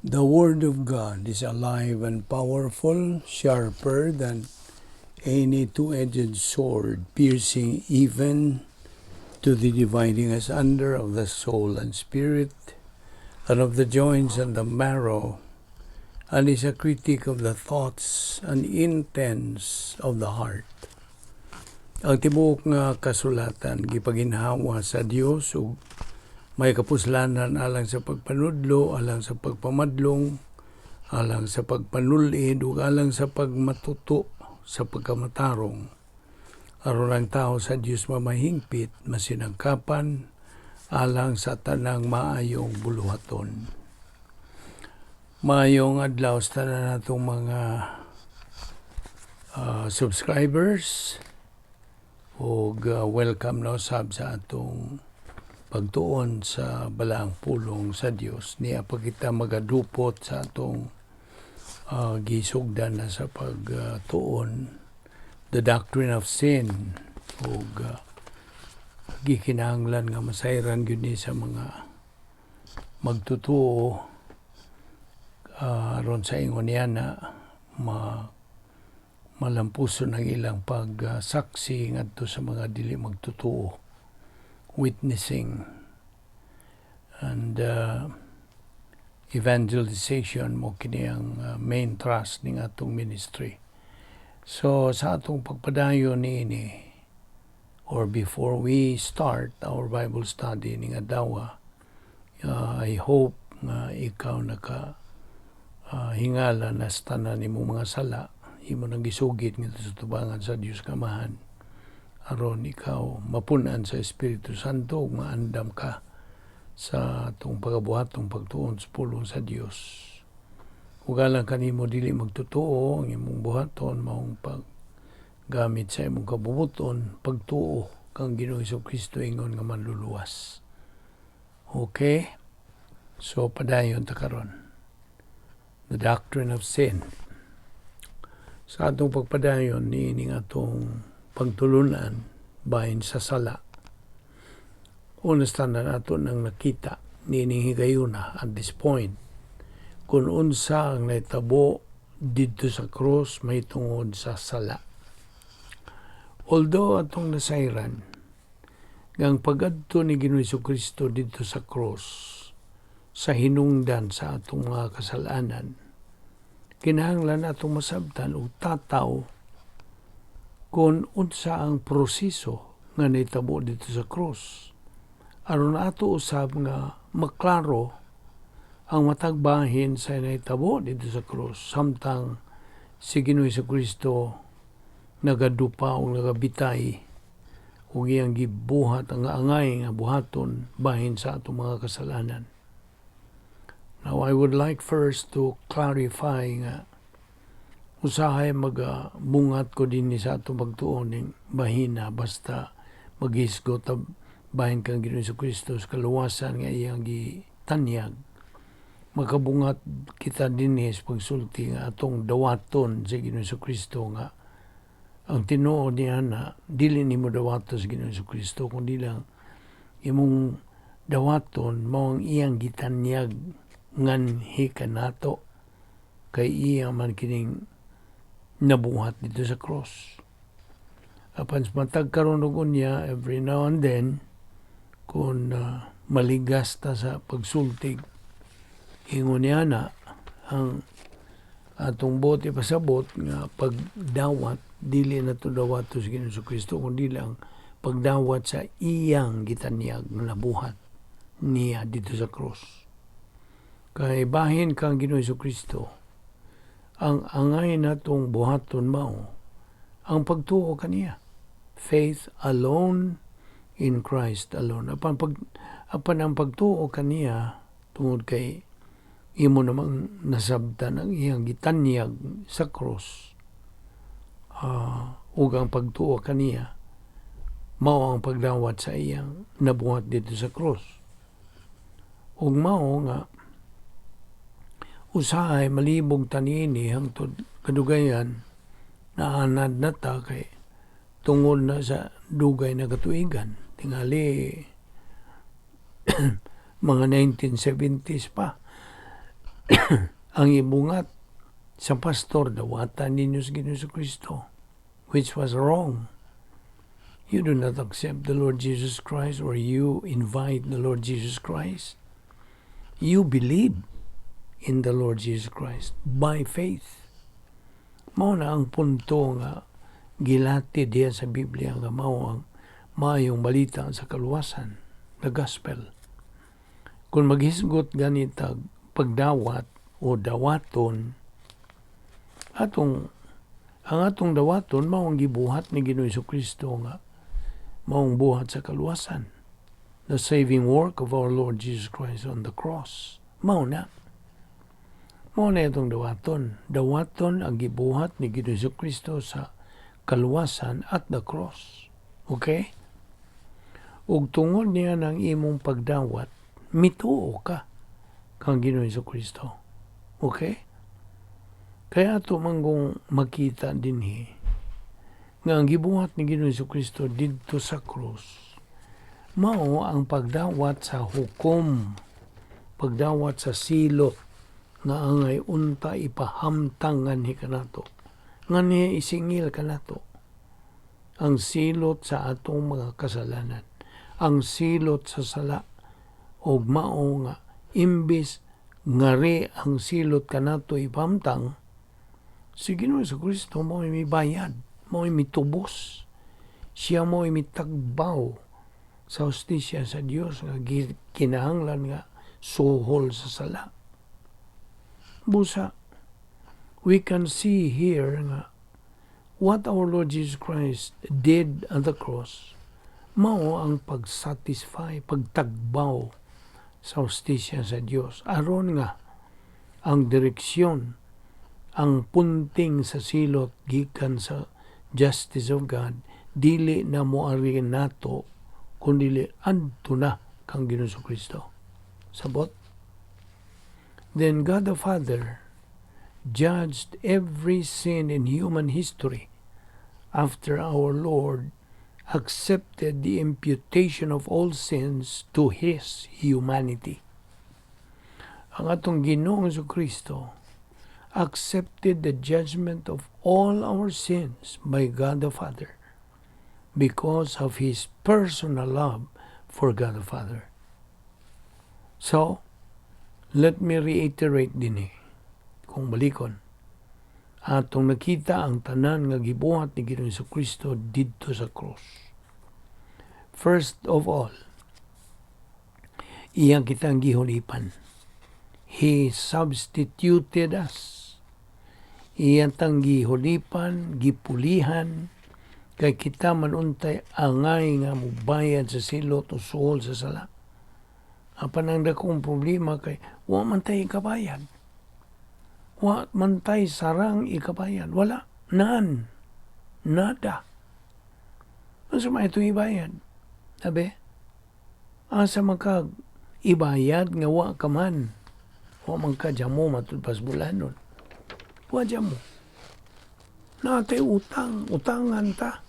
The Word of God is alive and powerful, sharper than any two-edged sword, piercing even to the dividing asunder of the soul and spirit, and of the joints and the marrow, and is a critic of the thoughts and intents of the heart. Ang tibuok nga kasulatan gipaginhawa sa Dios ug may kapuslanan alang sa pagpanudlo, alang sa pagpamadlong, alang sa pagpanulid ug alang sa pagmatuto sa pagkamatarong, aron ang tao sa Dios mamahingpit, masinagkapan alang sa tanang maayong buluhaton. Maayong adlaw sa tanan natong mga subscribers ug welcome na usab sa atong pagtuon sa balaang pulong sa Dios. Niya pa kita magadupot sa atong gisugdan na sa pagtuon, the doctrine of sin, ug gikinahanglan nga masayran gyud ni sa mga magtutuo aron sa ingon niya na malampuson ang ilang pagsaksi ngadto sa mga dili magtutuo, witnessing and evangelization. Mao kini ang main thrust ning atong ministry. So sa atong pagpadayon niini, or before we start our Bible study ning adlaw, I hope nga ikaw naka hingala na sa tanan nimong mga sala, imo nang gisugid ngadto sa tubangan sa Dios Amahan aron ikaw mapun-an sa Espiritu Santo ug maandam ka sa atong pagabuhatong pagtuon sa pulong sa Dios. Ug alang kanimo dili magtotoo, ang imong buhaton maong paggamit sa imong kabubuton, pagtuo kang Ginoong Kristo ingon nga manluluwas. Okay? So padayon ta karon. The doctrine of sin. Sa atong pagpadayon niining atong pagtulunan bahin sa sala, una sa tanan, ato nang nakita niining higayuna, at this point, kung unsa ang nahitabo didto sa cross mahitungod sa sala. Although atong nasayran nga ang pagadto ni Ginoong Kristo didto sa cross sa hinungdan sa atong mga kasalanan, kinahanglan atong masabtan og tataw kung unsa ang proseso nga nahitabo didto sa cross aron ato usab nga maklaro ang matag bahin sa nahitabo didto sa cross samtang si Ginoong Kristo nagadupa o nagabitay ug iyang gibuhat ang angay nga buhaton bahin sa atong mga kasalanan. Now, I would like first to clarify nga usahay magabungat ko dinhi sa atong pagtuon ning bahina basta maghisgot ta bahin kang Ginoong Kristo sa kaluwasan nga iyang gitanyag. Makabungat kita dinhi sa pagsulti nga atong dawaton sa Ginoong Kristo, nga ang tinuod niya na dili nimo dawaton sa Ginoong Kristo kundi lang imong dawaton mao ang iyang gitanyag nganhi kanato, kay iya man kining nabuhat didto sa cross. Apan sa matag karon ug unya, every now and then, kung maligas ta sa pagsultig ingon niya na ang atong buot ipasabot nga pagdawat, dili na to dawato sa Ginoong Kristo kundi lang pagdawat sa iyang gitanyag nga nabuhat niya didto sa cross. Kay bahin kang Ginoong Kristo, ang angay natong buhaton mao ang pagtuo kaniya. Faith alone in Christ alone. Apan ang pagtuo kaniya, tungod kay imo namang nasabtan ang iyang gitanyag sa cross, ug ang pagtuo kaniya mao ang pagdawat sa iyang nabuhat didto sa cross. Ug mao nga usahay malibog ta niini hangtod kadugayan naanad na ta kay tungod na sa dugay na katuigan, tingali mga 1970s pa. Ang ibungat sa pastor, dawatan ninyo sa Ginoo Kristo, which was wrong. You do not accept the Lord Jesus Christ or you invite the Lord Jesus Christ. You believe in the Lord Jesus Christ by faith. Mao na ang punto nga gilati diya sa Biblia nga mao ang maayong balita sa kaluwasan, the gospel. Kung maghisgot ganitag pagdawat o dawaton, atong ang atong dawaton mao ang gibuhat ni Ginoo Kristo nga maong buhat sa kaluwasan. The saving work of our Lord Jesus Christ on the cross. Mao na. Mao na itong dawaton. Dawaton ang gibuhat ni Ginoo Kristo sa kaluwasan at the cross. Okay? Ug tungod niya ng imong pagdawat, mituo ka kang Ginoo Kristo. Okay? Kaya ato manggong makita dinhi nga ang gibuhat ni Ginoo Kristo didto sa krus mao ang pagdawat sa hukom, pagdawat sa silot nga angay unta ipahamtang nganhi kanato, nganhi isingil kanato, ang silot sa atong mga kasalanan, ang silot sa sala. Og mao nga imbis ngari ang silot kanato ipahamtang, si Ginoo Kristo mao mibayad, mao mitubos siya, mao mitagbaw sa hustisya sa Dios nga kinahanglan nga suhol sa sala. Busa we can see here nga what our Lord Jesus Christ did on the cross mao ang pagsatisfy, pagtagbaw sa hustisya sa Dios aron nga ang direksyon, ang punting sa silot gikan sa justice of God dili na moari nato kundi adto na kang Ginoo Kristo. Sabot? Then God the Father judged every sin in human history after our Lord accepted the imputation of all sins to His humanity. Ang atong Ginoong Kristo accepted the judgment of all our sins by God the Father because of His personal love for God the Father. So, let me reiterate dinhi, kung balikon, atong nakita ang tanan nga gibuhat ni Ginoong Kristo didto sa cross. First of all, iyang kitang gihulipan. He substituted us. Iyang tang gihulipan, gipulihan, kay kita man untay angay nga mubayad sa silot o suhol sa sala. Apan ang dakong problema kay wa man tay ikabayad. Wa man tay sarang ikabayad. Wala. None. Nada. Unsa man itong ibayad? Sabi? Asa man ka ibayad nga wa ka man? Wa man ka jamo matud pas bulanon. Wa jamo. Natay utang, utangan ta.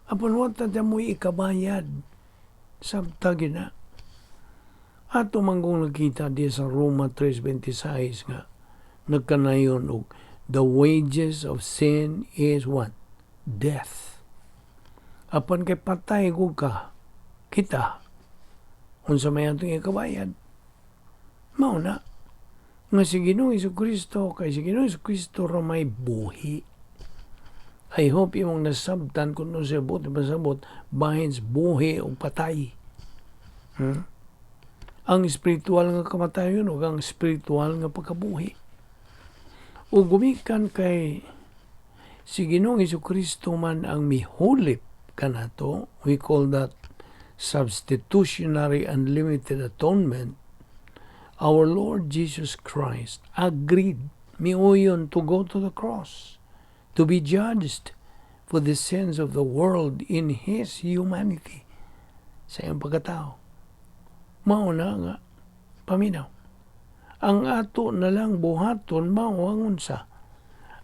Apan wa ta jamo ikabayad. Sabta gina. Ato manggong nakita di sa Roma 3:26 nga nagkanayon og the wages of sin is what? Death. Apan kay patay ko ka, kita, unsa may atong ikabayad? Mao na nga si Ginoong Kristo, kay si Ginoong Kristo ra may buhi. I hope imong nasabtan kung ano siya buot pasabot bahin sa buhi o patay. Ang espiritual nga kamatayon ug ang espiritual nga pagkabuhi. Ug gumikan kay si Ginoong Kristo man ang mihulip kanato, we call that substitutionary unlimited atonement. Our Lord Jesus Christ agreed, miuyon, to go to the cross, to be judged for the sins of the world in His humanity, sa iyang pagkatao. Mao na nga paminaw. Ang ato na lang buhaton mao ang unsa?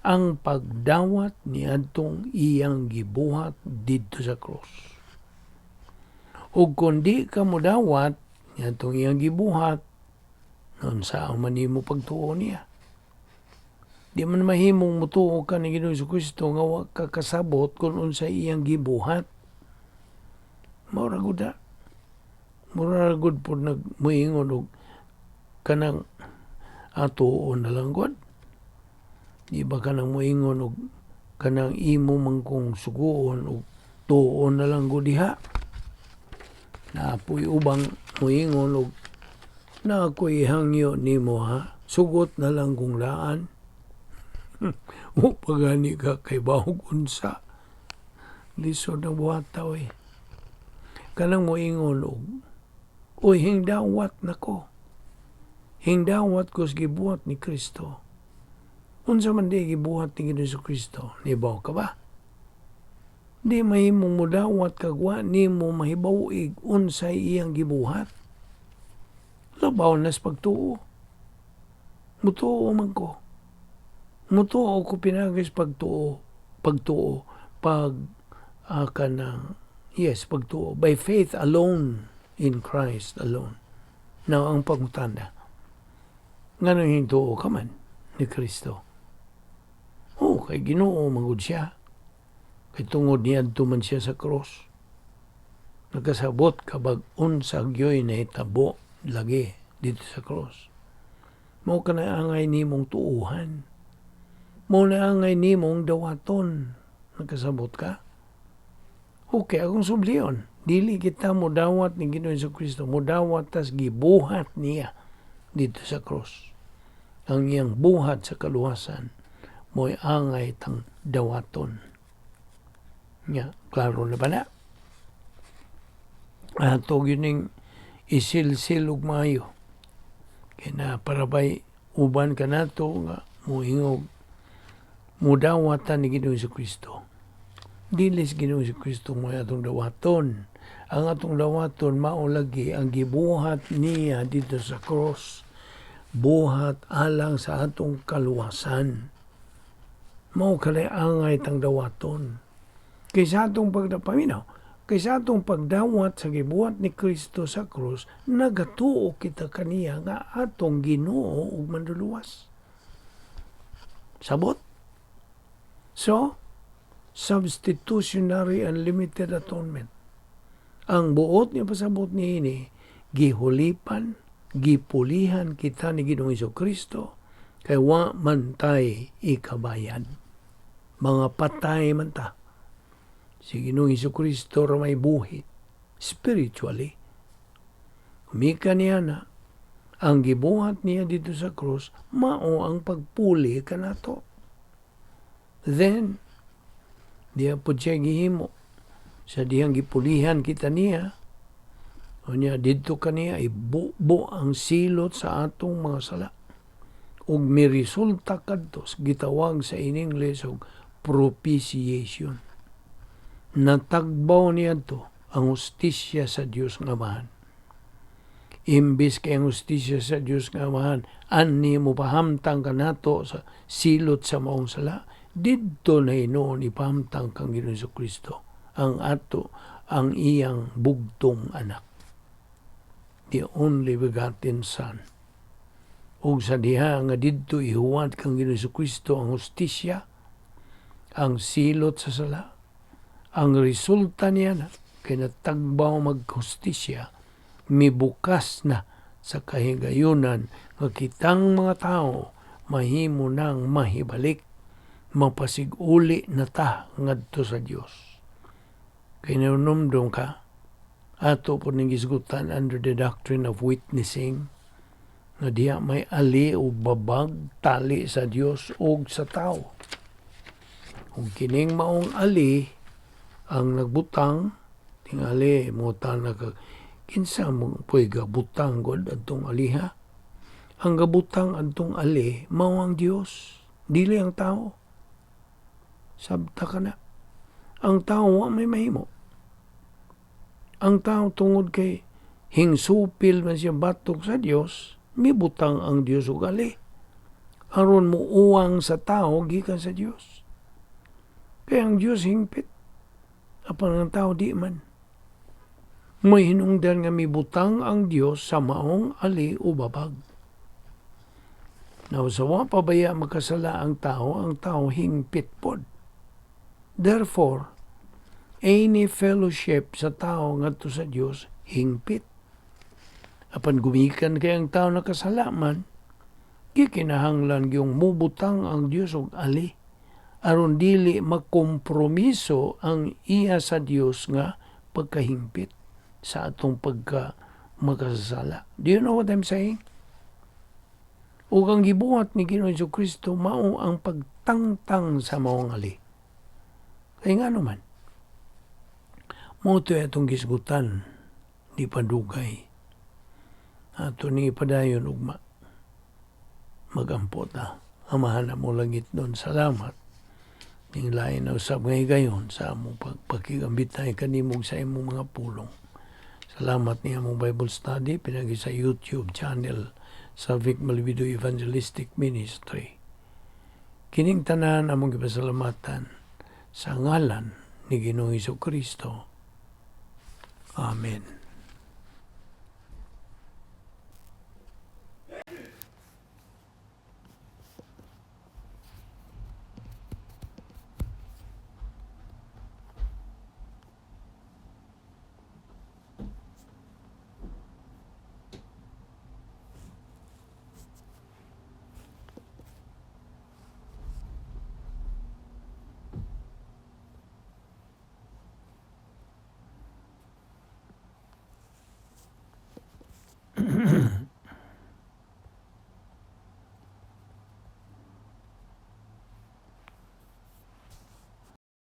Ang pagdawat niadtong iyang gibuhat didto sa cross. Ug kung di ka modawat niadtong iyang gibuhat, Unsa man nimo pagtuo niya? Di man mahimong mutuo ka ni Ginoong Kristo nga wa ka kasabot kung unsa iyang gibuhat. Mao ra gud na. Mura ra gud pod nag moingon og kanang atuon na lang gud. Di ba kanang moingon og kanang imo man kong suguon og tuon na lang gud diha? Naa poy ubang moingon og naa ko'y hangyo nimo ha, sugot na lang kong laan. Wa pa gani ka kahibaw unsa. Lisod ang buhata, oy. Kanang moingon og, "Uy, hingdawat nako. Hingdawat ko sa gibuhat ni Kristo." Unsa man di gibuhat ni Ginoong Kristo? Nibaw ka ba? Di mahimong mudawat kag wa nimo mahibaw-ig unsay iyang gibuhat. Labaw na sa pagtuo. Mutuo man ko. Mutuo ko pinaagi sa pagtuo, pag kanang, yes, pagtuo. By faith alone, in Christ alone. Now, ang pangutana, nganong hingtuo ka man ni Kristo? Oh, kay Ginoo man gud siya. Kay tungod niadto man siya sa cross. Nagkasabot ka bag unsa gyoy nahitabo lagi dito sa cross? Mao kana angay nimong tuuhan. Mao na angay nimong dawaton. Nagkasabot ka? Okay, akong sublion. Dili kita modawat ni Ginoong Kristo, modawat tas gibuhat niya dito sa cross. Ang iyang buhat sa kaluwasan, mo'y angay tang dawaton. Nya, klaro na ba na? Ato gyud isilsil og maayo. Kay na para bay uban kanato nga moingog mudawatan ni Ginoong Kristo. Dili sa Ginoong Kristo mo atong dawaton. Ang atong dawaton mao lagi ang gibuhat niya dito sa cross. Buhat alang sa atong kaluwasan. Mao kanay angay tang dawaton. Kay sa atong pagdapaminaw, kay sa atong pagdawat sa gibuhat ni Kristo sa krus, nagatuo kita kaniya nga atong Ginoo ug Manluluwas. Sabot? So, substitutionary unlimited atonement. Ang buot niya pasabot niini, gihulipan, gipulihan kita ni Ginoong Kristo kay wa man tay ikabayad. Mga patay man ta. Si Ginoong Kristo ra may buhi spiritually. Umika niya na ang gibuhat niya dito sa krus mao ang pagpuli kanato. Then, diya po siya gihimo. Sa dihang gipulihan kita niya, o niya didto kaniya ibubo ang silot sa atong mga sala. Ug miresulta kadto gitawag sa in English og propitiation. Natagbaw niya to ang hustisya sa Dios nga Amahan. Imbis kay ang hustisya sa Dios nga Amahan ani mo pahamtang kanato sa silot sa maong sala, didto na hinuon ipahamtang kang Ginoong Kristo ang ato ang iyang bugtong anak, the only begotten Son. Ug sa diha nga didto ihuwat kang Ginoong Kristo ang hustisya, ang silot sa sala, ang resulta niya na kay natagbaw maghustisya, mibukas na sa kahigayunan nga kitang mga tao mahimo nang mahibalik, mapasiguli na ta ngadto sa Dios. Kay nanumdum ka, ato po ning gisgutan under the doctrine of witnessing, nga diha may ali o babag tali sa Dios ug sa tao. Ug kining maong ali ang nagbutang, tingali mo na ka kinsa mo po'y gabutang god adtong aliha. Ang gabutang adtong ali mao ang Dios, dili ang tao. Sabta ka na. Ang tao wa may mahimo. Ang tao tungod kay hingsupil man siya batok sa Dios, mibutang ang Dios og ali aron mo uwang sa tao gikan sa Dios. Kaya ang Dios hingpit, apan ang tao di man. May hinungdan nga mibutang ang Dios sa maong ali o babag. Now, sa wa pa baya makasala ang tao hingpit pod. Therefore, any fellowship sa tao ngadto sa Dios hingpit. Apan gumikan kay ang tao nakasala man, gikinahanglan gyung mubutang ang Dios og ali aron dili makompromiso ang iya sa Dios nga pagkahingpit sa atong pagka makasasala. Do you know what I'm saying? Ug ang gibuhat ni Ginoong Kristo mao ang pagtangtang sa maong ali. Kay ngano man, mao to atong gisgutan di pa dugay. Ato ni ipadayon ugma. Magampo ta. Amahan namo langitnon. Salamat. Ning lain na usab nga higayon sa among pagpakigambitay kanimo sa imong mga pulong. Salamat ni among Bible study pinagi sa YouTube channel sa Vic Malvido Evangelistic Ministry. Kining tanan among gipasalamatan sa ngalan ni Ginoong Kristo. Amen.